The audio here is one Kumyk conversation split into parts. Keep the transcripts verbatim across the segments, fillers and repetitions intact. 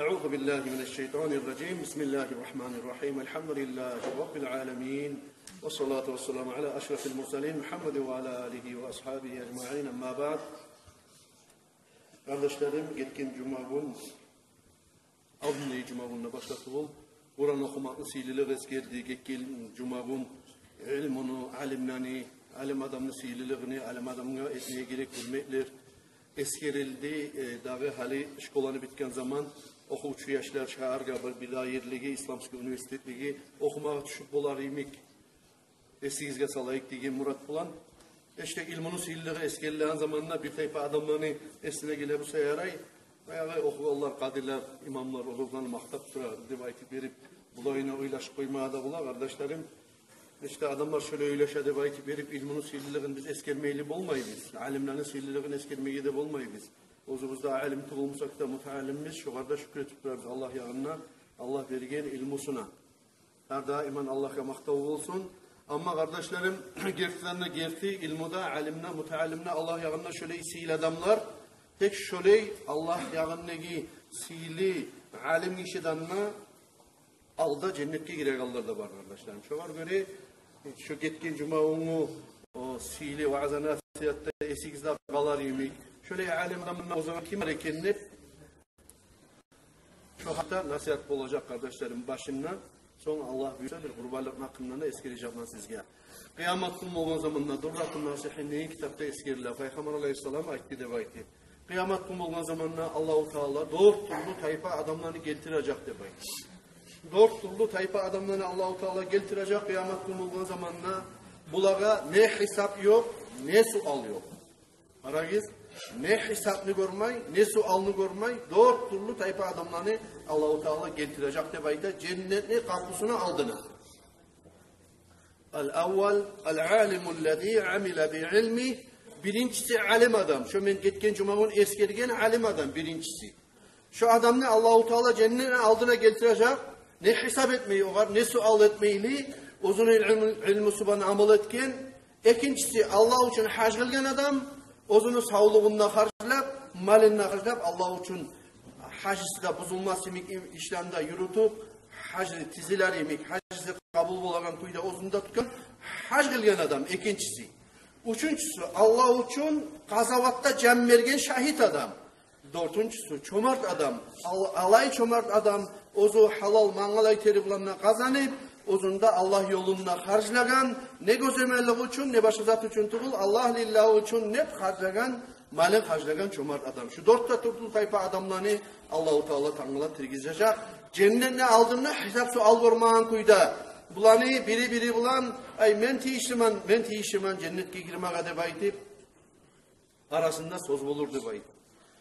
أعوذ بالله من الشيطان الرجيم. بسم الله الرحمن الرحيم. الحمد لله رب العالمين. والصلاة والسلام على أشرف المرسلين محمد وعلى آله وأصحابه أجمعين. أما بعد. Къардашларым, гетген жумагюн, алдындагъы жумагюнде башгъа тюгюл, Къуран охумакъны сыйлылыгъын эсгердик. Гетген жумагюн илмуну, алимлени, алим адамны сыйлылыгъыны, алим адамгъа этмеге герек гьюрметлер эсгерилди. Э, дагъы гьали школаны битген заман охувчу яшлар шагьаргъа бир, бир дагъы ерлеге, исламский университетлеге охумагъа тюшюп болар йимик, эсигизге салайыкъ деген мурат булан. Эште илмуну сыйлылыгъы эсгерилген заманда бир тайпа адамланы эсине геле буса ярай: «Баягъы охугъанлар, къадилер, имамлар оланы макътап тура», – деп айтып берип, булайына ойлашып къоймагъа да бола, къардашларым. Эште адамлар шолай ойлаша деп айтып берип, илмуну сыйлылыгъын биз эсгермейли болмайбыз. Алимлени сыйлылыгъын эсгермеге де болмайбыз. Оьзюбюз де алим тюгюл бусакъ да, мутааллимбиз, шогъар да шюкюр этип турабыз Аллагь ягъында, Аллагь берген илмусуна. Гьар даиман Аллагьгъа макътав болсун. Амма, къардашларым, гертиден де герти, илмуда, алимде, мутаалимде Аллагь ягъында шолай сыйлы адамлар, тек шолай Аллагь ягъындагъы сыйлы алим гишиден де алда женнетге гирегенлер де бар, къардашларым. Шогъар гёре, шо гетген жумагюнгю о сыйлы ваъза-насигьатда эсигизде къалар йимик, шолай алим адамны оьзюне ким бар экен деп, шо гьакъда насигьат болажакъ, къардашларым, башында. Сонг, Аллагь буюрса, бир къурбанлыкъны гьакъындан да эсгережекмен сизге. Къыямат гюн болгъан заманда Дурратун-насигьин деген китапда эсгериле, Пайхаммар алайгьиссалам айтды деп айтып. Къыямат гюн болгъан заманда Аллагьу Таала дёрт тюрлю тайпа адамланы гелтирежек деп айтып. Дёрт тюрлю тайпа адамланы Аллагьу Таала гелтирежек къыямат гюн болгъан заманда. Булагъа не гьисап ёкъ, не суал ёкъ. Къарагъыз, не гьисапны гёрмей, не суалны гёрмей, дёрт тюрлю тайпа адамланы Аллагьу Таала гелтирежек деп айта женнетни къапусуну алдына. Ал-аввал, ал-алиму ллази амила би илмигьи. Биринчиси алим адам, шо мен гетген жумагюн эсгерген алим адам биринчиси. Шо адамны Аллагьу Таала женнетни алдына гелтирежек, не гьисап этмей огъар, не суал этмейли, оьзюню илму-, илмусу булан амал этген. Экинчиси, Аллагь учун гьаж къылгъан адам, оьзюню савлугъун да харжлап, малын да харжлап, Аллагь учун, гьажысы да бузулмас йимик ишлени де юрютюп, гьажы тизилер йимик, гьажысы къабул болагъан кюйде оьзюн де тутгъан, гьаж къылгъан адам экинчиси. Уьчюнчюсю, Аллагь учун къазаватда жан берген шагьит адам. Дёртюнчюсю, чомарт адам. Ал-, алай чомарт адам, оьзю гьалал мангалай тери булан да къазанып, оьзюн де Аллагь ёлунда харжлагъан, не гёземеллик учун, не башгъа зат учун тюгюл, Аллагь лиллагь учун деп харжлагъан, малын харжлагъан чомарт адам. Шу дёрт де тюрлю тайпа адамланы Аллагьу Таала тангала тиргизежек женнетни алдында, гьисап-суал болмагъан кюйде. Буланы бири-бири булан: «Ай, мен тийишлимен, мен тийишлимен женнетге гирмеге», – деп айтып, арасында сёз болур деп айта.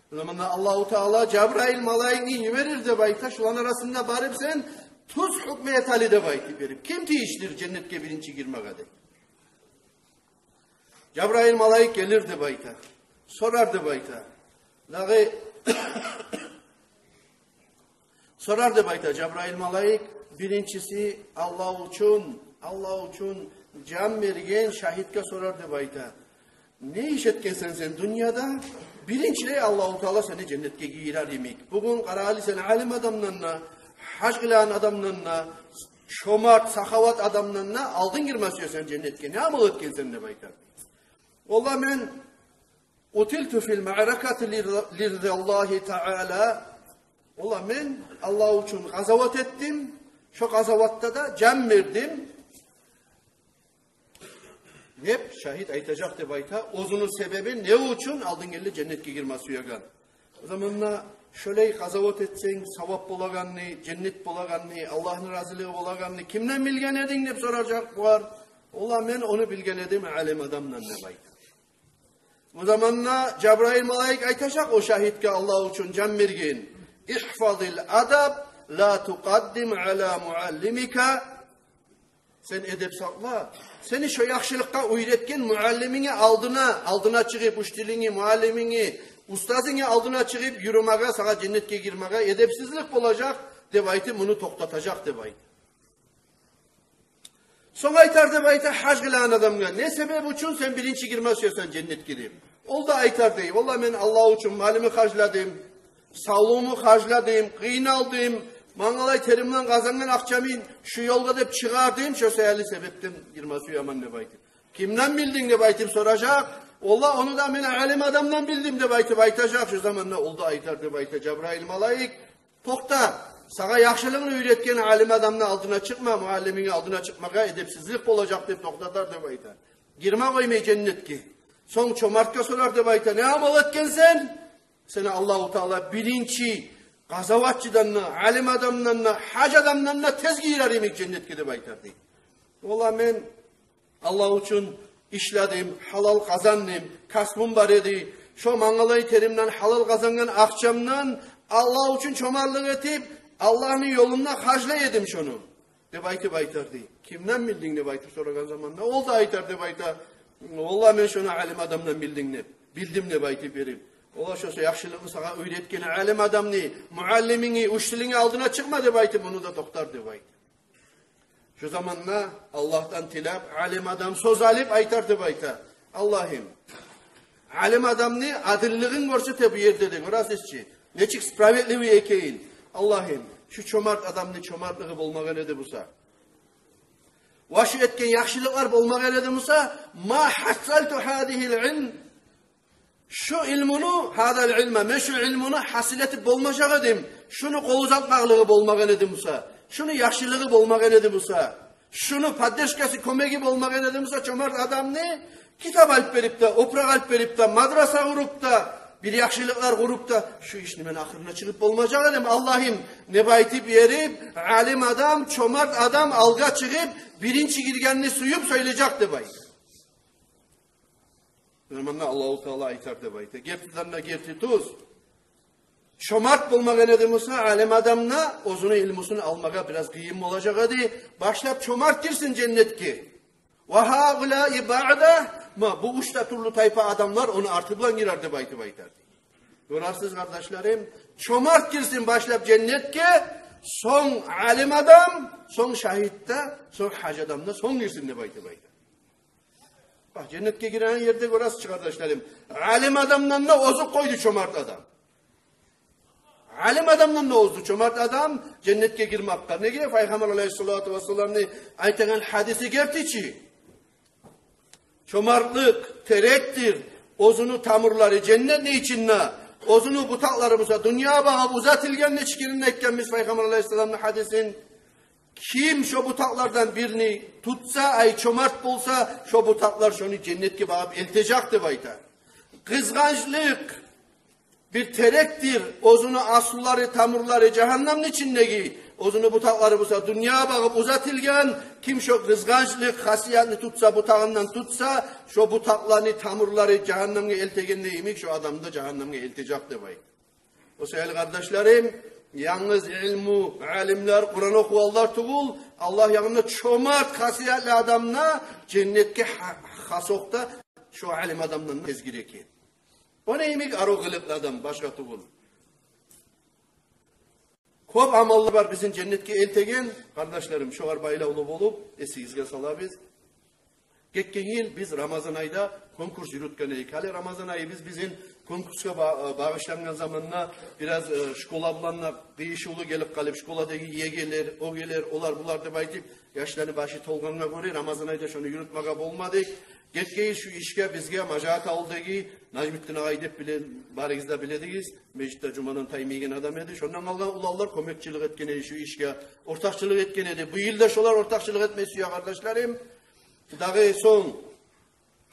О заманда Аллагьу Таала Жабраил малайикни йиберир деп айта, шуланы арасында барып сен тюз гьукму этели деп айтып берип. Ким тийишлидир женнетге биринчи гирмеге деп. Жабраил малайик гелир деп айта. Сорар деп айта. Дагъы сорар деп айта Жабраил малайик, биринчиси Аллагь учун, Аллагь учун жан берген шагьитге сорар деп айта. Не иш этгенсен сен дюньяда? Биринчилей Аллагьу Таала сени женнетге гийирер йимик. Бугюн къарагъыз, сен алим адамдан да, гьаж къылагъан адамдан да, чомарт, сахават адамдан да алдын гирме сюесен женнетге. Не амал этгенсен деп айта. Валлагь, мен утилту фил маъракати лирза-, лирзаллагьи таала. Валлагь, мен Аллагь учун къазават этдим, шо къазаватда да жан бердим деп шагьит айтажакъ деп айта. Оьзюню себебин, не учун алдын гелди женнетге гирме сюеген. О заманда шолай къазават этсенг, савап болагъанны, женнет болагъанны, Аллагьны разилиги болагъанны кимден билген эдинг деп соражакъ бугъар. Валлагь, мен ону билген эдим алим адамдан деп айта. О заманда Жабраил малайик айтажакъ о шагьитге, Аллагь учун жан берген: «Ихфазил адаб, ла тукъаддим ала муаллимика». Сен эдеп сакъла. Сени шо яхшылыкъгъа уьйретген муаллиминге алдына, алдына чыгъып, учителинге, муаллиминге, устазынга алдына чыгъып юрюмеге, сагъа женнетге гирмеге эдепсизлик болажакъ деп айтып, муну токътатажакъ деп айта. Сонг айтар деп айта гьаж къылагъан адамгъа: «Не себеп учун сен биринчи гирме сюесен женнетге?» – деп. Ол да айтар дей: «Валлагь, мен Аллагь учун малымны харжладым, савлугъумну харжладым, къыйналдым, мангалай теримден къазангъан акъчамны шу ёлгъа деп чыгъардым, шо саялы себепден гирме сюемен деп айтып. Кимден билдинг деп айтып соражакъ. Олар ону да мен алим адамдан билдим деп айтып айтажакъ. Шо заманда ол да айтар деп айта, Жабрайыл малайик: токъта, сагъа яхшылыкъны уьйретген алим адамны алдына чыкъма, муаллиминги алдына чыкъмагъа эдепсизлик болажакъ деп токътатар деп айта. Гирме къоймай женнетге. Сонг чомартгъа сорар деп айта: не амал этгенсен? Сени Аллагьу Таала биринчи къазаватчыдан да, алим адамдан да, гьаж адамдан да тез гийирер йимик женнетге деп айтар дей. Валлагь, мен Аллагь учун ишледим, гьалал къазандым, касбум бар эди. Шо мангалай теримден, гьалал къазангъан акъчамдан Аллагь учун чомартлыкъ этип, Аллагьны ёлунда харжлай эдим шону деп айтып айтар дей. Кимден билдинг деп айтып сорагъан заманда, ол да айтар деп айта: валлагь, мен шону алим адамдан билдим деп, билдим деп айтып берип. Олар шо яхшылыкъны сагъа уьйретген алим адамны, муаллиминги, учителинги алдына чыкъма деп айтып, ону да токътар деп айта. Шо заманда Аллагьдан тилеп, алим адам сёз алып айтар деп айта: Аллагьым, алим адамны адиллигин гёрсете бу ерде де, гёресиз чи, нечик справедливый экенин. Аллагьым, шу чомарт адамны чомартлыгъы болмагъан эди буса, ва шу этген яхшылыкълар болмагъан эди буса, ма гьассалту гьазигьил илм, шу илмуну, гьазал илма, мен шу илмуну гьасил этип болмажакъ эдим, шуну къол узатмакълыгъы болмагъан эди буса, шуну яхшылыгъы болмагъан эди буса, шуну поддержкасы, кёмеги болмагъан эди буса, чомарт адамны, китап алып берип де, опуракъ алып берип де, мадраса къуруп да, бир яхшылыкълар къуруп да, шу ишни мен ахырына чыгъып болмажакъ эдим, Аллагьым, деп айтып берип, алим адам, чомарт адам алгъа чыгъып, биринчи гиргенни сююп сёйлежек деп айта. О заманда Аллагьу Таала айтар деп айта: гертиден де герти тюз. Чомарт болмагъан эди буса, алим адам да оьзюню илмусун алмагъа бираз къыйын болажакъ эди. Башлап чомарт гирсин женнетге. Ва гьаулаи баъда, ма бу уьч де тюрлю тайпа адамлар ону арты булан гирер деп айтып айтар. Гёресиз, къардашларым, чомарт гирсин башлап женнетге, сонг алим адам, сонг шагьит де, сонг гьаж адам да, сонг гирсин деп айтып айта. Бакъ, женнетге гиреген ерде гёресиз чи, къардашларым, алим адамдан да озуп къойду чомарт адам. Алим адамдан да озду чомарт адам женнетге гирмекде. Неге? Пайхаммар алайгьиссалату вассаламны айтагъан гьадиси герти чи. Чомартлыкъ терекдир, оьзюню тамурлары женнетни ичинде, оьзюню бутакълары буса дюньягъа багъып узатылгъан, нечик еринде айтгъан биз Пайхаммар алайгьиссаламны гьадисин. Ким шо бутакълардан бирини тутса, ай чомарт болса, шо бутакълар шону женнетге багъып элтежек деп айта. Къызгъанчлыкъ бир терекдир, оьзюню аслулары, тамурлары жагьаннемни ичиндеги, оьзюню бутакълары буса дюньягъа багъып узатылгъан. Ким шо къызгъанчлыкъ хасиятны тутса, бутагъындан тутса, шо бутакъланы тамурлары жагьаннемге элтегенде йимик, шо адамны да жагьаннемге элтежек деп айта. О саялы, къардашларым, янгыз илму, алимлер, Къуран охуйгъанлар тюгюл, Аллагь янында чомарт хасиятлы адам да женнетге гьа-, гьасокъда шо алим адамдан тез гире экен. О не йимик? Арив къылыкълы адам, башгъа тюгюл. Кёп амаллар бар бизин женнетге элтеген, къардашларым, шогъар байлавлу болуп эсигизге салабыз. Гетген йыл биз Рамазан айда конкурс юрютген эдик. Гьали Рамазан айыбыз бизин конкурсгъа ба-, багъышлангъан заманда бираз, э, школа булан да къыйышывлу гелип къалып, школадагъы егелер, оьгелер, олар, булар деп айтып, яшланы башы толгъангъа гёре Рамазан айда шону юрютмеге болмадыкъ. Гетген йыл шу ишге бизге Мажагьат авулдагъы Нажмутдин агъай деп биле-, барыгъыз да биледигиз, межитде жумадан таймайгъан адам эди. Шондан къалгъан уланлар кёмекчилик этген эди шу ишге, ортакъчылыкъ этген эди. Бу йыл да шолар ортакъчылыкъ этме сюе, къардашларым. Дагъы сонг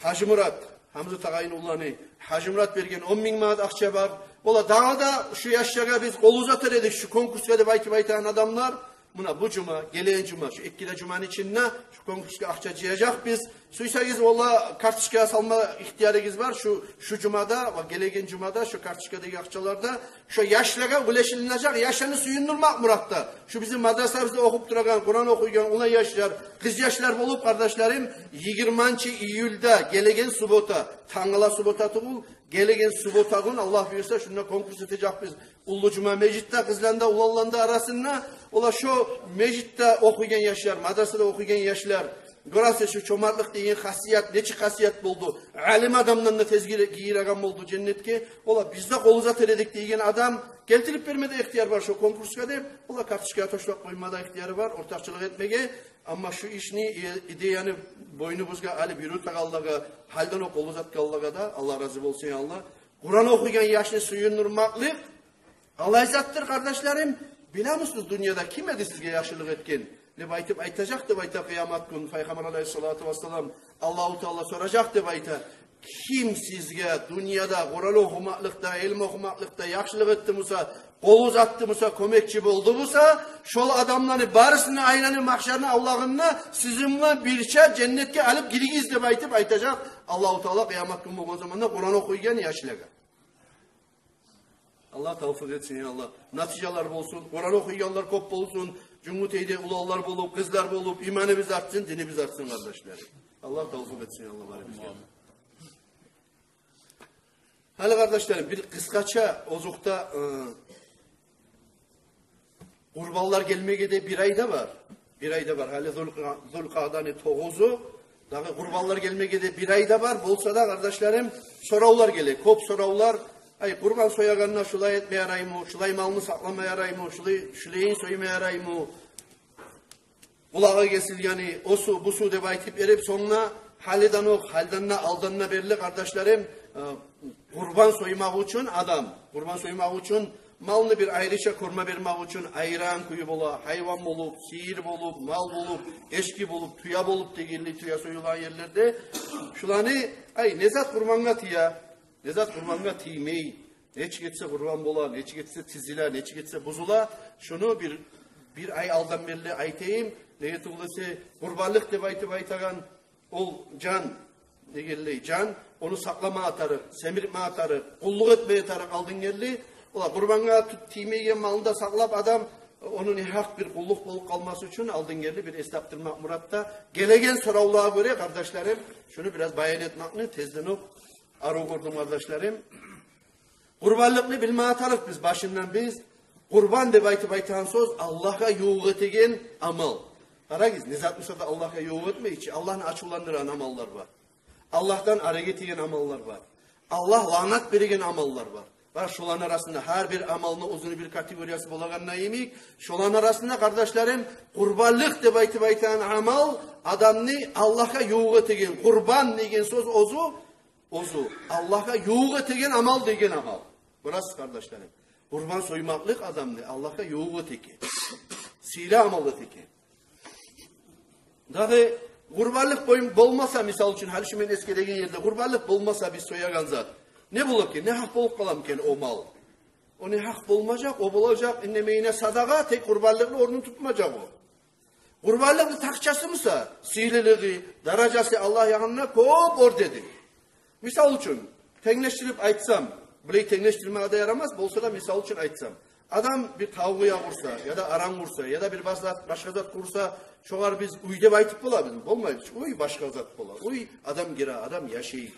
Гьажимурат, Гьамзат агъайны уланы, Гьажимурат берген он минг манат акъча бар. Ола дагъы да шу яшлагъа биз къол узатар эдик шу конкурсгъа деп айтып айтагъан адамлар. Муна бу жума, гелеген жума, шу эки де жуманы ичинде шу конкурсгъа акъча жыяжакъбыз. Сюйсегиз, ола карточкагъа салма ихтиярыгъыз бар. Шу, шу жумада ва гелеген жумада шу карточкадагъы акъчалар да шо яшлагъа уьлешилинежек, яшланы сююндюрмек муратда. Шу бизин мадрасабызда охуп турагъан, Къуран охуйгъан улан яшлар, къыз яшлар болуп, къардашларым, йигирманчы июлда, гелеген суббота, тангала суббота тюгюл, гелеген суббота гюн, Аллагь буюрса, шунда конкурс этежекбиз. Уллу жума межитде, къызланы да, уланланы да арасында, ола шо межитде охуйгъан яшлар, мадрасада охуйгъан яшлар, Гёресиз, шу чомартлыкъ деген хасият нечик хасият болду. Алим адамдан да тез гире-, гиреген болду женнетге. Олар биз де къол узатар эдик деген адам гелтирип берме де ихтияр бар шу конкурсгъа деп. Олар карточкагъа ташлап къойма да ихтияры бар, ортакъчылыкъ этмеге. Амма шу ишни, э, идеяны бойнубузгъа алып юрютегенлеге, гьалдан о къол узатгъанлагъа да Аллагь рази болсун, я Аллагь. Къуран охуйгъан яшны сююндюрмеклик алай затдыр, къардашларым. Билемисиз, дюньяда ким эди сизге яхшылыкъ этген деп айтып айтажакъ деп айта къыямат гюн Пайхаммар алайгьиссалату вассалам. Аллагьу Таала соражакъ деп айта: ким сизге дюньяда Къуран охумакълыкъда, илму охумакълыкъда яхшылыкъ этди буса, къол узатды буса, кёмекчи болду буса, шол адамланы барысын да айланып магьшарны авлагъында сизин булан бирче женнетге алып гиригиз деп айтып айтажакъ Аллагьу Таала къыямат гюн болгъан заманда Къуран охуйгъан яшлагъа. Аллагь тавфикъ этсин, я Аллагь. Натижалар болсун, Къуран охуйгъанлар кёп болсун, Жюнгютейде уланлар болуп, къызлар болуп, иманыбыз артсын, динибиз артсын, къардашлар. Аллагь тавфикъ этсин, я Аллагь, барыбызгъа. Гьали, къардашларым, бир къысгъача озокъда, э, къурбанлар гелмеге де бир ай да бар. Бир ай да бар. Гьали Зулкъа-, Зулкъаъданы тогъузу, дагъы къурбанлар гелмеге де бир ай да бар. Болса да, къардашларым, соравлар геле, кёп соравлар. Ай, къурбан соягъанда шулай этме ярайму, шулай малны сакълама ярайму, шулай, шулайын сойма ярайму, къулагъы гесилгени, осу, бусу деп айтып берип, сонг да гьалиден окъ, гьалиден де алдан да берли, къардашларым, э, къурбан соймакъ учун адам, къурбан соймакъ учун, малны бир айрыча гьюрмет бермек учун айран кюй бола, гьайван болуп, сыйыр болуп, мал болуп, эчки болуп, тюе болуп дегенли, тюе союлагъан ерлерде. Шуланы, ай, не зат къурбангъа тие, не зат къурбангъа тиймей, нечик этсе къурбан бола, нечик этсе тизиле, нечик этсе бузула, шуну бир, бир ай алдан берли айтайым. Неге тюгюл эсе, къурбанлыкъ деп айтып айтагъан ол жан, дегенлей, жан, ону сакълама тарыкъ, семиртме тарыкъ, къуллукъ этме тарыкъ алдын гелди. Олай къурбангъа тут тиймейген малын да сакълап адам, ону негьакъ бир къуллукъ болуп къалмас учун алдын гелди бир эс тапдырмакъ муратда. Гелеген соравлагъа гёре, къардашларым, шуну бираз баян этмекни тезден окъ арив гёрдюм, къардашларым. Къурбанлыкъны билме тарыкъ биз башындан биз. Къурбан деп айтып айтагъан сёз Аллагьгъа ювукъ этеген амал. Къарагъыз, не зат буса да Аллагьгъа ювукъ этмей чи, Аллагьны ачувландырагъан амаллар бар. Аллагьдан арек этеген амаллар бар. Аллагь лаънат береген амаллар бар. Ва шоланы арасында гьар бир амалны оьзюню бир категориясы болагъанда йимик, шоланы арасында, къардашларым, къурбанлыкъ деп айтып айтагъан амал адамны Аллагьгъа ювукъ этеген. Къурбан деген сёз оьзю, оьзю Аллагьгъа ювукъ этеген амал деген амал. Гёресиз, къардашларым, къурбан соймакълыкъ адамны Аллагьгъа ювукъ этеген, сыйлы амал этеген. Дагъы къурбанлыкъ бой-, болмаса, мисал учун, гьали шу мен эсгереген ерде къурбанлыкъ болмаса биз соягъан зат, не бола экен, негьакъ болуп къала экен о мал? О негьакъ болмажакъ, о болажакъ, иннемейине садагъа, тек къурбанлыкъны орнун тутмажакъ о. Къурбанлыкъны такъчасы буса, сыйлылыгъы, даражасы Аллагь ягъында кёп оьр деди. Мисал учун, тенглешдирип айтсам, булай тенглешдирмеге де ярамас, болса да мисал учун айтсам, адам бир тавукъ уя къурса, яда аран къурса, яда бир башгъа зат, башгъа зат къурса, шогъар биз уьй деп айтып болабызмы? Болмайбыз. Уьй башгъа зат бола. Уьй адам гире, адам яшай.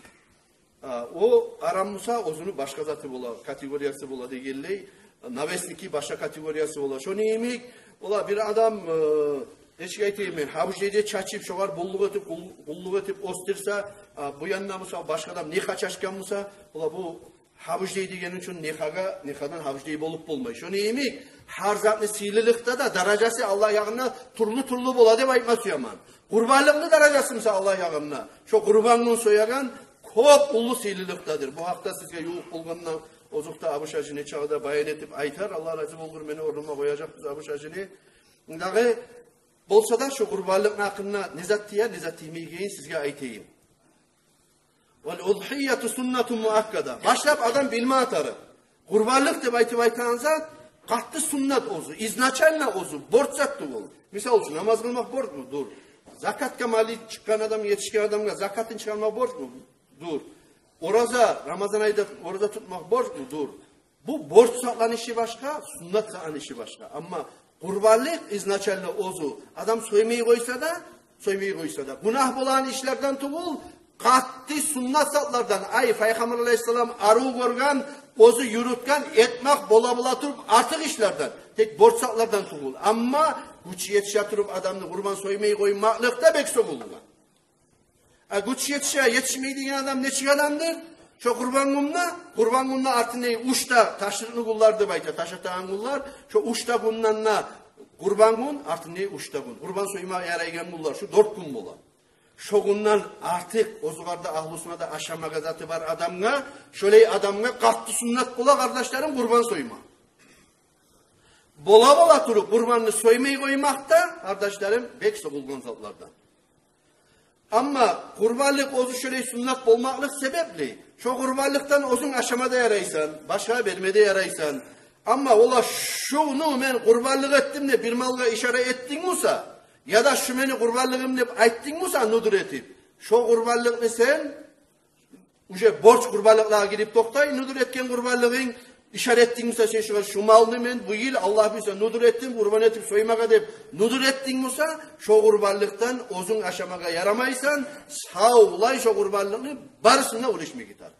А, о аран буса, оьзюню башгъа заты бола, категориясы бола дегенлей, навесники башгъа категориясы бола. Шону йимик, ола бир адам, э, нечик айтайым мен, гьабуждайда чачып, шогъар къуллукъ этип, къул-, къуллукъ этип оьсдюрсе, а, бу янда буса, башгъа адам негьакъ чачгъан буса, ола бу гьабуждай дегени учун негьакъгъа, негьакъдан гьабуждай болуп болмай. Шону йимик, гьар затны сыйлылыкъда да даражасы Аллагь ягъында тюрлю-тюрлю бола деп айтма сюемен. Къурбанлыкъны даражасы буса Аллагь ягъында шо къурбан гюн соягъан кёп уллу сыйлылыкъдадыр. Бу гьакъда сизге ювукъ болгъанда, озокъда, Абуш-гьажи нечакъы да баян этип айтар. Аллагь рази болгъур, мени орнума къояжакъбыз Абуш-гьажини. Дагъы болса да, шу къурбанлыкъны гьакъында не зат тие, не зат тиймейгенин сизге айтайым. Вал удгьияту суннатун муаккада. Башлап адам билме тарыкъ. Къурбанлыкъ деп айтып айтагъан зат къатты суннат оьзю, изначально оьзю, борч зат тюгюл. Мисал учун, намаз къылмакъ борчму? Дюр. Закатгъа малы чыкъгъан адам, етишген адамгъа закатын чыгъармакъ борчму? Дюр. Ораза, Рамазан айда ораза тутмакъ борчму? Дюр. Бу борч затланы иши башгъа, суннат затланы иши башгъа. Амма къурбанлыкъ изначально оьзю, адам соймай къойса да, соймай къойса да, гюнагь болагъан ишлерден тюгюл, Къатты суннат затлардан, ай, Пайхаммар алайгьиссалам арив гёрген, оьзю юрютген, этмек бола-бола туруп артыкъ ишлерден, тек борч затлардан тюгюл. Амма гючю етише туруп адамны къурбан соймай къоймакълыкъ да бек сёгюлген. А гючю етише, етишмей деген адам нечик адамдыр? Шо къурбан гюнде, къурбан гюнде артындан уьч де ташрикъны гюнлер деп айта, таш атагъан гюнлер, шо уьч де гюнден де къурбан гюн, артындан уьч де гюн. Къурбан сойма ярайгъан гюнлер шо дёрт гюн бола. Шо гюнден артыкъ оьзюгер де, агьлюсюне де ашамагъа заты бар адамгъа, шолай адамгъа къатты суннат бола, къардашларым, къурбан сойма. Бола-бола туруп къурбанны соймай къоймакъ да, къардашларым, бек сёгюлген затлардан. Амма къурбанлыкъ оьзю шолай суннат болмакълыкъ себепли, шо къурбанлыкъдан оьзюнг ашама да ярайсан, башгъагъа берме де ярайсан. Амма ола шуну мен къурбанлыкъ этдим деп бир малгъа ишара этдинг буса, яда шу мени къурбанлыгъым деп айтдынг буса, нюдюр этип, шо къурбанлыкъны сен уже борч къурбанлыкълагъа гирип токътай, нюдюр этген къурбанлыгъынг, ишара этдинг буса сен шугъар, шу малны мен бу йыл, Аллагь буюрса, нюдюр этдим къурбан этип соймагъа деп, нюдюр этдинг буса, шо къурбанлыкъдан оьзюнг ашамагъа ярамайсан, савлай шо къурбанлыкъны барысын да уьлешмеге тарыкъ.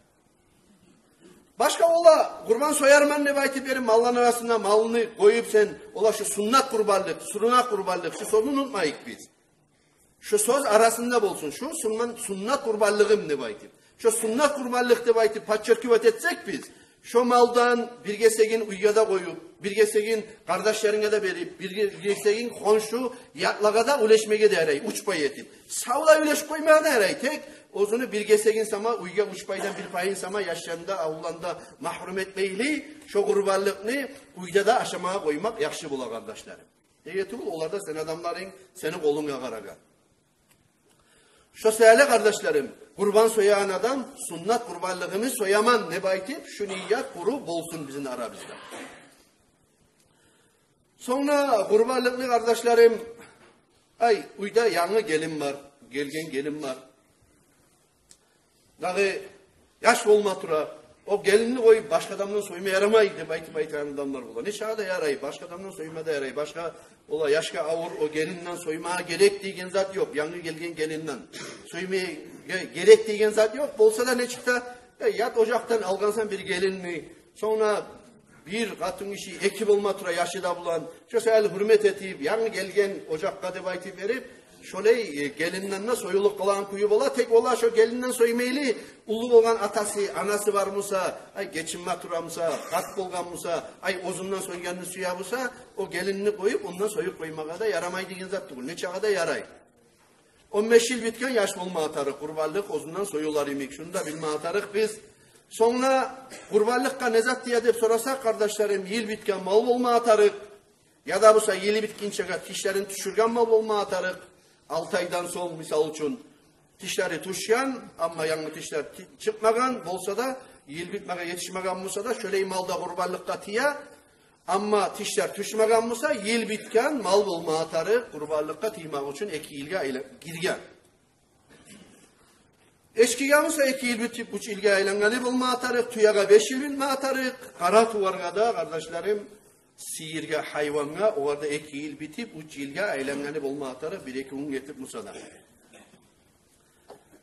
Башгъа ола къурбан соярман деп айтып берип, малланы арасында малны къоюп сен, ола шу суннат къурбанлыкъ, суннат къурбанлыкъ, шу сёзню унутмайыкъ биз. Шу сёз арасында болсун, шу суннат, суннат къурбанлыгъым деп айтып. Шу суннат къурбанлыкъ деп айтып, подчеркивать этсек биз, шо малдан бир гесегин уьйге де къоюп, бир гесегин къардашларынга да берип, бир ге-, гесегин хоншу, ятлагъа да уьлешмеге де ярай, уьч пай этип. Савлай уьлешип къоймагъа да ярай, тек оьзюню бир гесегин сама, уьйге уьч пайдан бир пайын сама, яшланы да, авулланы да магьрюм этмейли, шо къурбанлыкъны уьйде де ашамагъа къоймакъ яхшы бола, къардашларым. Неге тюгюл, олар да сени адамларынг, сени къолунга къарагъан. Шо саялы, къардашларым, къурбан соягъан адам суннат къурбанлыгъымны сояман деп айтып, шу ният къуру болсун бизин арабызда. Сонг да къурбанлыкъны, къардашларым, ай, уьйде янгы гелин бар, гелген гелин бар. Дагъы яш болма тура, о гелинни къоюп, башгъа адамдан сойма ярамай деп айтып айтагъан адамлар бола. Нечакъы да ярай, башгъа адамдан сойма да ярай. Башгъа, ола яшгъа авур, о гелинден сойма герек деген зат ёкъ. Янгы гелген гелинден сойма ге-, герек деген зат ёкъ. Болса да, нечик де, э, ят ожакъдан алгъансан бир гелинни, сонг да бир къатын гиши эки болма тура яшы да булан. Шо саялы гьюрмет этип, янгы гелген ожакъгъа деп айтып берип, шолай, э, гелинден де союлуп къалагъан кюю бола. Тек ола шо гелинден соймайлы, уллу болгъан атасы, анасы бар буса, ай, гечинме тура буса, къарт болгъан буса, ай, оьзюнден сойгъанны сюе буса, о гелинни къоюп, ондан союп къоймагъа да ярамай деген зат тюгюл. Нечакъы да ярай. Он беш йыл битген яш болма тарыкъ, къурбанлыкъ оьзюнден союлар йимик. Шуну да билме тарыкъ биз. Сонг да къурбанлыкъгъа не зат тие деп сорасакъ, къардашларым, йыл битген мал болма тарыкъ. Яда буса йыл битгинчеге тишлерин тюшюрген мал болма тарыкъ. Алты айдан сонг, мисал учун, тишлери тюшген, амма янгы тишлер ти-, чыкъмагъан болса да, йыл битмеге етишмеген буса да, шолай мал да къурбанлыкъгъа тие. Амма тишлер тюшмеген буса, йыл битген мал болма тарыкъ, къурбанлыкъгъа тиймек учун эки йылгъа айлан-, гирген. Эчкиге буса, эки йыл битип, уьч йылгъа айлангъаны болма тарыкъ, тюеге беш йыл битме тарыкъ, къара туваргъа да, къардашларым, сыйыргъа, гьайвангъа, огъар да эки йыл битип, уьч йылгъа айлангъаны болма тарыкъ, бир-эки гюн гетип буса да.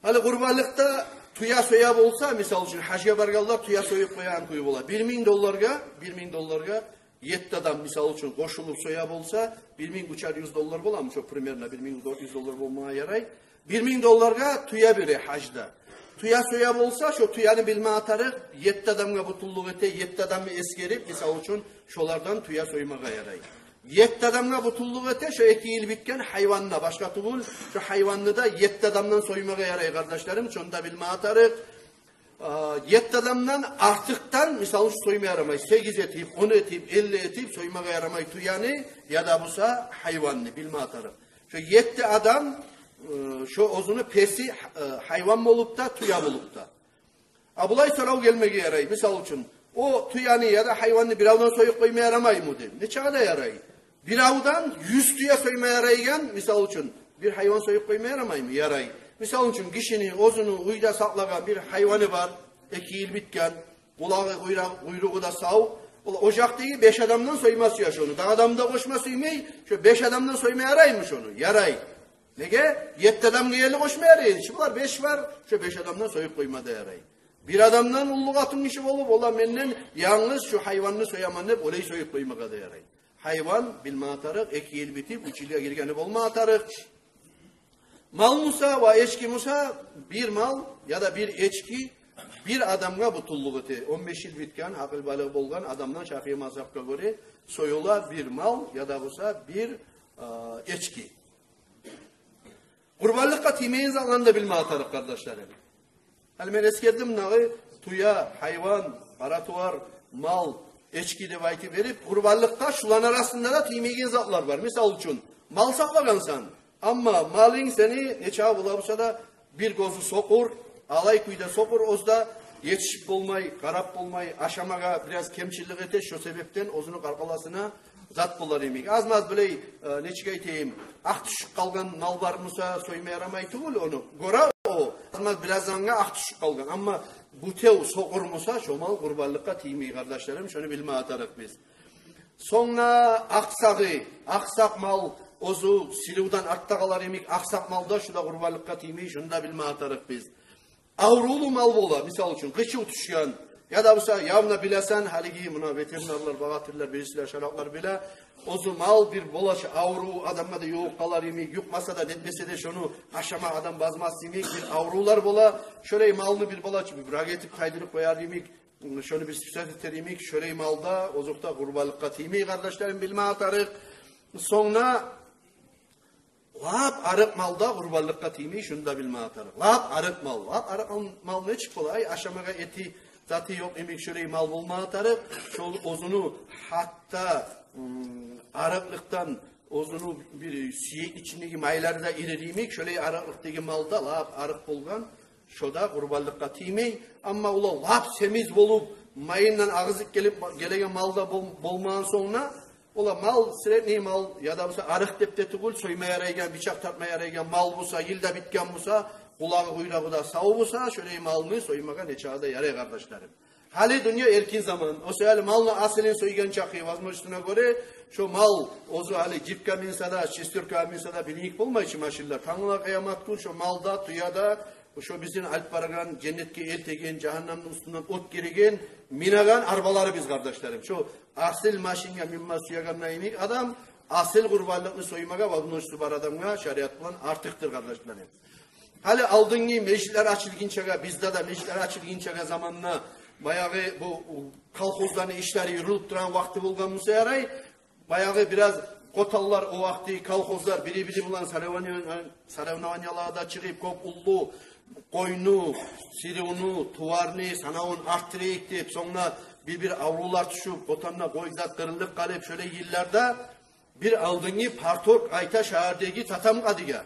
Гьали къурбанлыкъда тюе соя болса, мисал учун, гьажгъа баргъанлар тюе союп къоягъан кюю бола. Бир минг долларгъа, бир минг долларгъа етти адам, мисал учун, къошулуп соя болса, бир минг уьчер юз доллар боламы? Шо примерно бир минг дёрт юз доллар болмагъа ярай. Бир минг долларгъа тюе бере гьажда. Тюе соя болса, шо тюени билме тарыкъ, етти адамгъа бютюнлюк эте, етти адамны эсгерип, мисал учун, шолардан тюе соймагъа ярай. Етти адамгъа бютюнлюк эте, шо эки йыл битген гьайванны, башгъа тюгюл, шо гьайванны да етти адамдан соймагъа ярай, къардашларым, шону да билме тарыкъ. А, етти адамдан артыкъдан, мисал учун, сойма ярамай, сегиз этип, он этип, элли этип соймагъа ярамай тюени яда буса гьайванны, билме тарыкъ. Шо етти адам, э, шо оьзюню песи, э, гьайван болуп да, тюе болуп да. А булай сорав гелмеге ярай, мисал учун, о тюени яда гьайванны биревден союп къойма ярамаймы деп. Нечакъы да ярай. Биревден юз тюе сойма ярайгъан, мисал учун, бир гьайван союп къойма ярамаймы? Ярай. Мисал учун, гишини оьзюню уьйде сакълагъан бир гьайваны бар, эки йыл битген, къулагъы, къуйра-, къуйругъу да сав. Ол ожакъдагъы беш адамдан сойма сюе шону. Дагъы адам да къошма сюймей, шо беш адамдан сойма яраймы шону? Ярай. Неге? Етти адамгъа ерли къошма ярай. Шо булар беш бар, шо беш адамдан союп къойма да ярай. Бир адамдан уллу къатынгиши болуп, ола менден янгыз шо гьайванны сояман деп, олай союп къоймагъа да ярай. Гьайван билмеге тарыкъ, эки йыл битип, уьч йылгъа гиргени болмагъа тарыкъ. Мал буса ва эчки буса, бир мал яда бир эчки бир адамгъа бютюнлюк эте. Он беш йыл битген, гьакъыл-балыкъ болгъан адамдан Шафии мазгьапгъа гёре союла бир мал яда буса бир, э, эчки. Къурбанлыкъгъа тиймейген затланы да билмеге тарыкъ, къардашларым. Гьали мен эсгердим, нагъы тюе, гьайван, къара тувар, мал, эчки деп айтып берип, къурбанлыкъгъа шуланы арасында да тиймейген затлар бар. Мисал учун, мал сакълагъансан, амма малынг сени нечакъы бола буса да, бир гёзю сокъур, алай кюйде сокъур, оьзю де етишип болмай, къарап болмай, ашамагъа бираз кемчилик эте, шо себепден оьзюню къаркъарасына зат болар йимик. Аз-маз булай, э, нечик айтайым, акъ тюшюп къалгъан мал бар буса, сойма ярамай тюгюл ону. Гёре о, аз-маз бираз зангъа акъ тюшюп къалгъан. Амма бютев сокъур буса, шо мал къурбанлыкъгъа тиймей, къардашларым, шону билмеге тарыкъ биз. Сонг да акъсагъы, акъсакъ мал, оьзю сиривден артда къалар йимик, акъсакъ мал да, шу да къурбанлыкъгъа тиймей, шуну да билмеге тарыкъ биз. Аврувлу мал бола, мисал учун, къычыв тюшген, яда буса явно билесен, гьалиги муна ветеринарлар багъатырлар, бирисилер шаракълар биле, оьзю мал бир бола чы аврув, адамгъа да ювукъ къалар йимик, юкъмаса да, нетмесе де, шону ашама адам базмас йимик, бир аврувлар бола, шолай малны бир бола чы бир бирак этип къайдырып къояр йимик, шону бир сюсет этер йимик, шолай мал да, озокъда, къурбанлыкъгъа тиймей, къардашларым, билмеге тарыкъ. Сонг да лап арыкъ мал да къурбанлыкъгъа тиймей, шуну да билмеге тарыкъ. Лап арыкъ мал, лап арыкъ мал, мал нечик бола? Ай, ашамагъа эти, заты ёкъ йимик, шолай мал болмагъа тарыкъ. Шол оьзюню гьатта, м, арыкълыкъдан оьзюню бир сюекни ичиндеги майлары да ирир йимик, шолай арыкълыкъдагъы мал да, лап арыкъ болгъан, шо да къурбанлыкъгъа тиймей. Амма олай лап семиз болуп, майындан агъызып гелип, гелеген мал да бол-, болмагъан сонг да, олай мал, средний мал, яда буса арыкъ деп де тюгюл, сойма ярайгъан, бичакъ тартма ярайгъан мал буса, йыл да битген буса, къулагъы, къуйрагъы да сав буса, шолай малны соймагъа нечакъы да ярай, къардашларым. Гьали дюнья эркин заман. О саялы малны асылын сойгъан чакъы, возможностуна гёре, шо мал оьзю гьали джипге минсе де, шестеркагъа минсе де, билинип болмай чы машинлер. Тангала къыямат гюн шо мал да, тюе де, шо бизин алып барагъан, женнетге элтеген, жагьаннемни уьстюнден от гиреген, минеген арбалары биз, къардашларым. Шо асыл машинге минме сюегенде йимик адам, асыл къурбанлыкъны соймагъа возможносту бар адамгъа шариат булан артыкъдыр, къардашларым. Гьали алдынгы межитлер ачылгъынчагъа, бизде де межитлер ачылгъынчагъа заманда, баягъы бу колхозланы ишлери юрюлюп турагъан вакъти болгъан буса ярай, баягъы бираз къотанлар, о вакъти колхозлар бири-бири булан соревнование-, соревнованияларда чыгъып, кёп уллу къойну, сиривню, туварны санавун артдырайыкъ деп, сонг да бир-бир аврувлар тюшюп, къотанда къой зат къырылып къалып, шолай йылларда бир алдынгы парторг айта шагьардагъы Татам къадиге.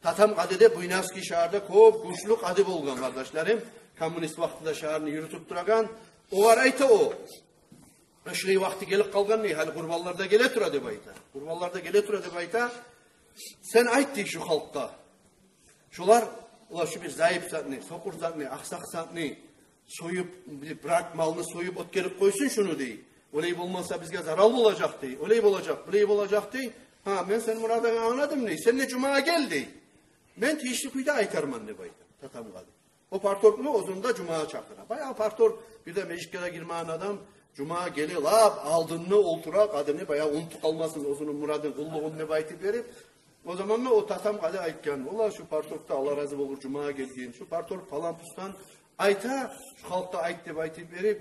Татам къади де Буйнакский шагьарда кёп гючлю къади болгъан, къардашларым. Коммунист вакътиде шагьарны юрютюп турагъан. Огъар айта о: «Шулай вакъти гелип къалгъан, – дей, – гьали къурбанлар да геле тура», – деп айта. «Къурбанлар да геле тура», – деп айта. «Сен айт, – дей, – шу халкъгъа, шолар, олар шу бир зайып затны, сокъур затны, акъсакъ затны союп, бир бирак малны союп оьтгерип къойсун шуну, – дей. – Олай болмаса, бизге зарал болажакъ, – дей. – Олай болажакъ, булай болажакъ, – дей. – Гьа, мен сени мурадынгны англадым, – дей. – Сен де жумагъа гел, – дей. – Мен тийишли кюйде айтарман», – деп айта Татам къади. О парторгну оьзюн де жумагъа чакъыра. Баягъы парторг бир де межитге де гирмеген адам, жумагъа геле, лап алдында олтура, къадини баягъы унутуп къалмасын оьзюню мурадын, къуллугъун деп айтып берип. О заманда о Татам къади айтгъан: «Валлагь, шу парторг да, Аллагь рази болгъур, жумагъа гелген, шу парторг палан-пустан айта, шу халкъгъа айт деп айтып берип,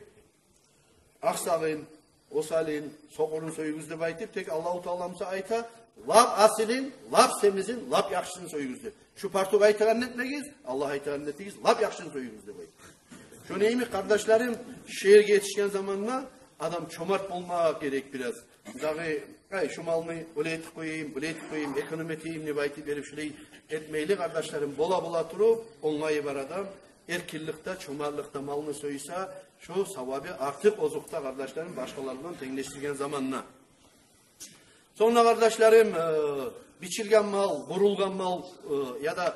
акъсагъын, осалын, сокъурун союгъуз деп айтып, тек Аллагьу Таала буса айта, лап асылын, лап семизин, лап яхшысын союгъуз деп. Шу парторг айтагъанын этмегиз, Аллагь айтагъанын этигиз, лап яхшысын союгъуз», – деп айта. Шону йимик, къардашларым, шу ерге етишген заманда адам чомарт болмагъа герек бираз. Дагъы: «Ай, шу малны олай этип къояйым, булай этип къояйым, эконом этейим», – деп айтып берип, шулай этмейли, къардашларым, бола-бола туруп, онгайы бар адам эркинликде, чомартлыкъда малны сойса, шо савабы артыкъ, озокъда, къардашларым, башгъалар булан тенглешдирген заманда. Сонг да, къардашларым, э, бичилген мал, бурулгъан мал, э, яда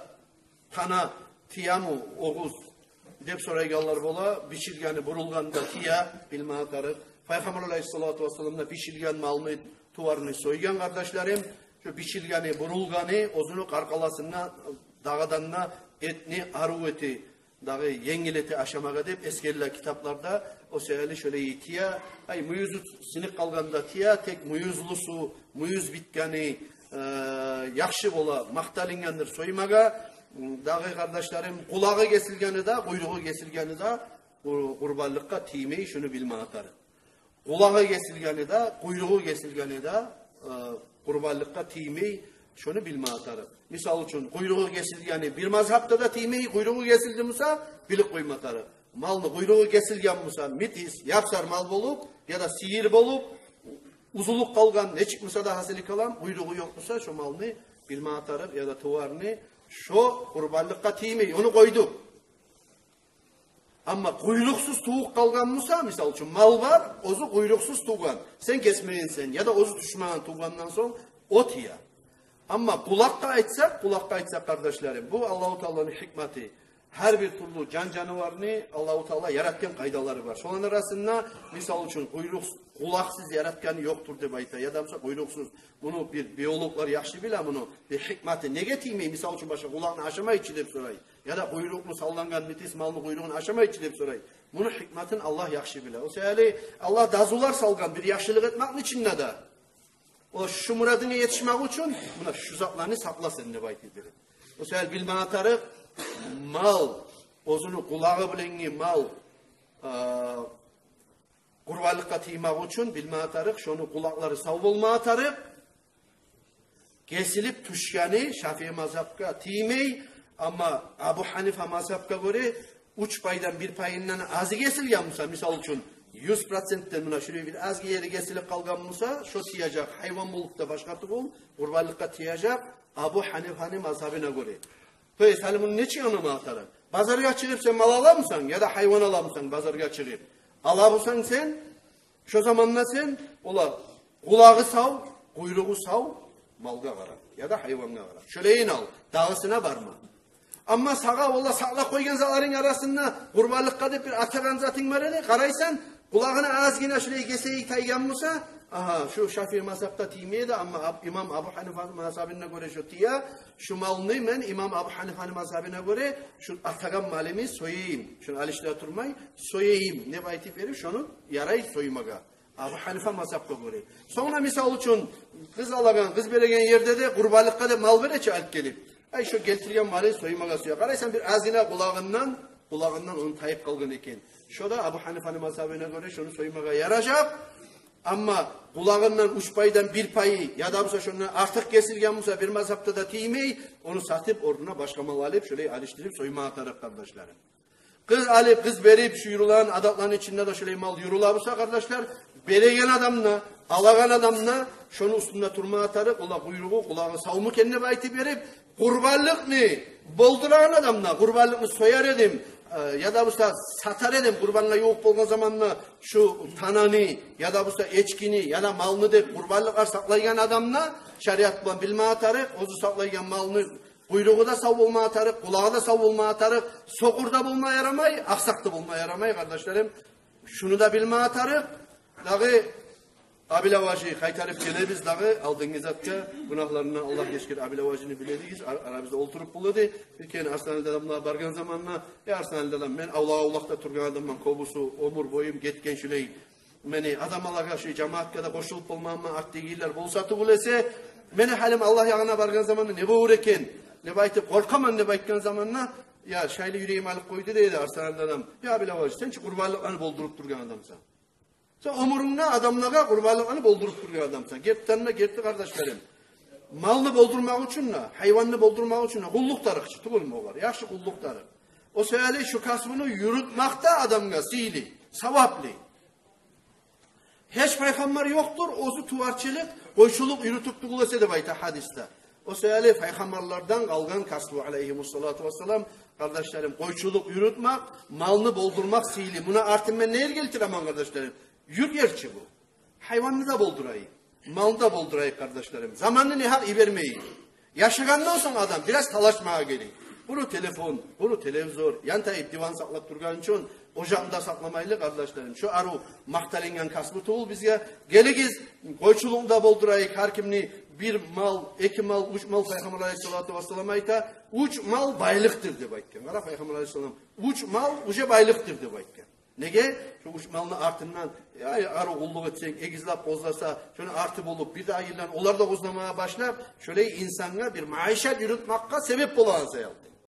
тана тиеми огъуз деп сорайгъанлар бола. Бичилгени, бурулгъаны да тие, билмеге тарыкъ. Пайхаммар алайгьиссалату вассалам да бичилген малны, туварны сойгъан, къардашларым. Шо бичилгени, бурулгъаны оьзюню къаркъарасында дагъыдан да этни арив эте, дагъы енгил эте ашамагъа деп эсгериле китапларда. О себепли шолай тие, ай, мюйюзю сынып къалгъанда тие, тек мюйюзлюсю, мюйюз битгени, э, яхшы бола, макъталынгъандыр соймагъа. Дагъы, къардашларым, къулагъы гесилгени де, къуйругъу гесилгени де къур-, къурбанлыкъгъа тиймей, шуну билме тарыкъ. Къулагъы гесилгени де, къуйругъу гесилгени де, э, къурбанлыкъгъа тиймей, шону билме тарыкъ. Мисал учун, къуйругъу гесилгени бир мазгьапда да тиймей, къуйругъу гесилди буса, билип къойма тарыкъ. Малны къуйругъу гесилген буса, метис, япсар мал болуп, яда сыйыр болуп, узулуп къалгъан, нечик буса да гьасили калам, къуйругъу ёкъ буса, шо малны билме тарыкъ, яда туварны, шо къурбанлыкъгъа тиймей, ону къойдукъ. Амма къуйрукъсуз тувукъ къалгъан буса, мисал учун, мал бар, оьзю къуйрукъсуз тувгъан, сен гесмегенсен, яда оьзю тюшмеген, тувгъандан сонг о тие. Амма къулакъгъа айтсакъ, къулакъгъа айтсакъ, къардашларым, бу Аллагьу Тааланы гьикматы. Гьар бир тюрлю жан-жаныварны Аллагьу Таала яратгъан къайдалары бар. Шоланы арасында, мисал учун, къуйрукъ, къулакъсыз яратгъаны ёкъдур деп айта, яда буса къуйрукъсуз. Муну бир биологлар яхшы биле, муну бир гьикматы. Неге тиймей, мисал учун, башгъа къулакъны ашамай чы деп сорай. Яда къуйрукъну саллангъан метис малны къуйругъун ашамай чы деп сорай. Муну гьикматын Аллагь яхшы биле. О себепли Аллагь дазулар салгъан бир яхшылыкъ этмекни ичинде де. О шу мурадынга етишмек учун муна шу затланы сакъла сен деп айтып бере. О себепли билме тарыкъ, мал, оьзюню къулагъы булангъы мал, а, къурбанлыкъгъа тиймек учун билме тарыкъ, шону къулакълары сав болма тарыкъ. Гесилип тюшгени Шафии мазгьапгъа тиймей, амма Абу Гьанифа мазгьапгъа гёре уьч пайдан бир пайындан азы гесилген буса, мисал учун, юз процентден муна шулай бир азгъы ери гесилип къалгъан буса, шо тиежек, гьайван болуп да башгъа тюгюл, къурбанлыкъгъа тиежек Абу Гьанифаны мазгьабына гёре. То есть, гьали муну нечик англама тарыкъ? Базаргъа чыгъып сен мал аламысан, яда гьайван аламысан базаргъа чыгъып? Ала бусанг сен, шо заманда сен, ола, къулагъы сав, къуйругъу сав малгъа къара, яда гьайвангъа къара. Шолайын ал, дагъысына барма. Амма сагъа, ола, сакълап къойгъан затларынг арасында къурбанлыкъгъа деп бир атагъан затынг бар эди, къарайсан, къулагъына азгъына шулай гесеги тайгъан буса, агьа, шу Шафии мазгьапда тиймей эди, амма Аб-, имам Абу Гьанифа мазгьабына гёре шо тие, шу малны мен имам Абу Гьанифаны мазгьабына гёре, шу атагъан малымны сояйым, шуну алышдыра турмай, сояйым деп айтып берип, шону ярай соймагъа. Абу Гьанифа мазгьапгъа гёре. Сонг да, мисал учун, къыз алагъан, къыз береген ерде де къурбанлыкъгъа деп мал бере чи алып гелип. Ай, шо гелтирген малын соймагъа сюе. Къарайсан, бир азгъына къулагъындан, къулагъындан ону тайып къалгъан экен. Шо да Абу Гьанифаны мазгьабына гёре шону соймагъа яражакъ. Амма къулагъындан уьч пайдан бир пайы, яда буса шондан артыкъ гесилген буса, бир мазгьапда да тиймей, ону сатып, орнуна башгъа мал алып, шолай алышдырып сойма тарыкъ, къардашларым. Къыз алып, къыз берип, шу юрюлеген адатланы ичинде де шолай мал юрюле буса, къардашлар, береген адам да, алагъан адам да шону уьстюнде турма тарыкъ, ола, къуйругъу, къулагъы савму экен деп айтып берип, къурбанлыкъны болдурагъан адам да, къурбанлыкъны сояр эдим, э, яда буса сатар эдим, къурбангъа ювукъ болгъан заманда шу тананы, яда буса эчкини, яда малны деп къурбанлыкълар сакълайгъан адам да шариат булан билме тарыкъ, оьзю сакълайгъан малны къуйругъу да сав болма тарыкъ, къулагъы да сав болма тарыкъ, сокъур да болма ярамай, акъсакъ да болма ярамай, къардашларым. Шуну да билме тарыкъ. Дагъы Абил Аважи къайтарып гелебиз дагъы алдынгъы затгъа, гюнагьларындан Аллагь гечгир Абил Аважини, биле эдигиз, ар-, арабызда олтуруп бола эди. Бир керен Арсланали дадамлагъа баргъан заманда, я Арсланали дадам, мен авлакъ-авлакъда тургъан адамман, кёбюсю оьмюр боюм гетген шулай. Мени адамлагъа, шу жамаатгъа да къошулуп болмагъанман, артдагъылар болса тюгюл эсе, мени гьалым Аллагь ягъына баргъан заманда не болур экен деп айтып къоркъаман деп айтгъан заманда, я, шайлы юрегим алып къойду, дейди Арсланали дадам. Я Абил Аважи, сен чи къурбанлыкъланы болдуруп тургъан адамсан. Сен оьмюрюнгде адамлагъа къурбанлыкъланы болдуруп тургъан адамсан. Гертиден де герти, къардашларым. Малны болдурмакъ учун да, гьайванны болдурмакъ учун да къуллукъ тарыкъ чы, тюгюлмю огъар? Яхшы, къуллукъ тарыкъ. О себепли шу касбуну юрютмек де адамгъа сыйлы, саваплы. Гьеч пайхаммар ёкъдур, оьзю туварчылыкъ, къойчулукъ юрютюп тюгюл эсе деп айта гьадисде. О себепли пайхаммарлардан къалгъан касбу, алейгьимуссалату вассалам, къардашларым, къойчулукъ юрютмек, малны болдурмакъ сыйлы. Муна артын мен не гелтиремен, къардашларым? Юрт ер чи бу. Гьайванны да болдурайыкъ, малны да болдурайыкъ, къардашларым. Заманны негьакъ йибермейик. Яшагъандан сонг адам бираз талашмагъа герек. Къуру телефон, къуру телевизор, янтайып диван сакълап тургъан учун, ожакъны да сакъламайлы, къардашларым. Шо арив макъталынгъан касбу тюгюл бизге. Гелигиз, къойчулукъну да болдурайыкъ, гьар кимни Бир мал, эки мал, уьч мал, Пайхаммар алайгьиссалату вассалам айта, уьч мал байлыкъдыр деп айтгъан. Къара, Пайхаммар алайгьиссалам, уьч мал уже байлыкъдыр деп айтгъан. Неге? Шу уьч малны артындан, я, ары къуллукъ этсенг, эгизлеп къозласа, шону арты болуп, бир дагъы йылдан олар да къозламагъа башлап, шолай инсангъа бир маишат юрютмекге себеп болагъан саялы.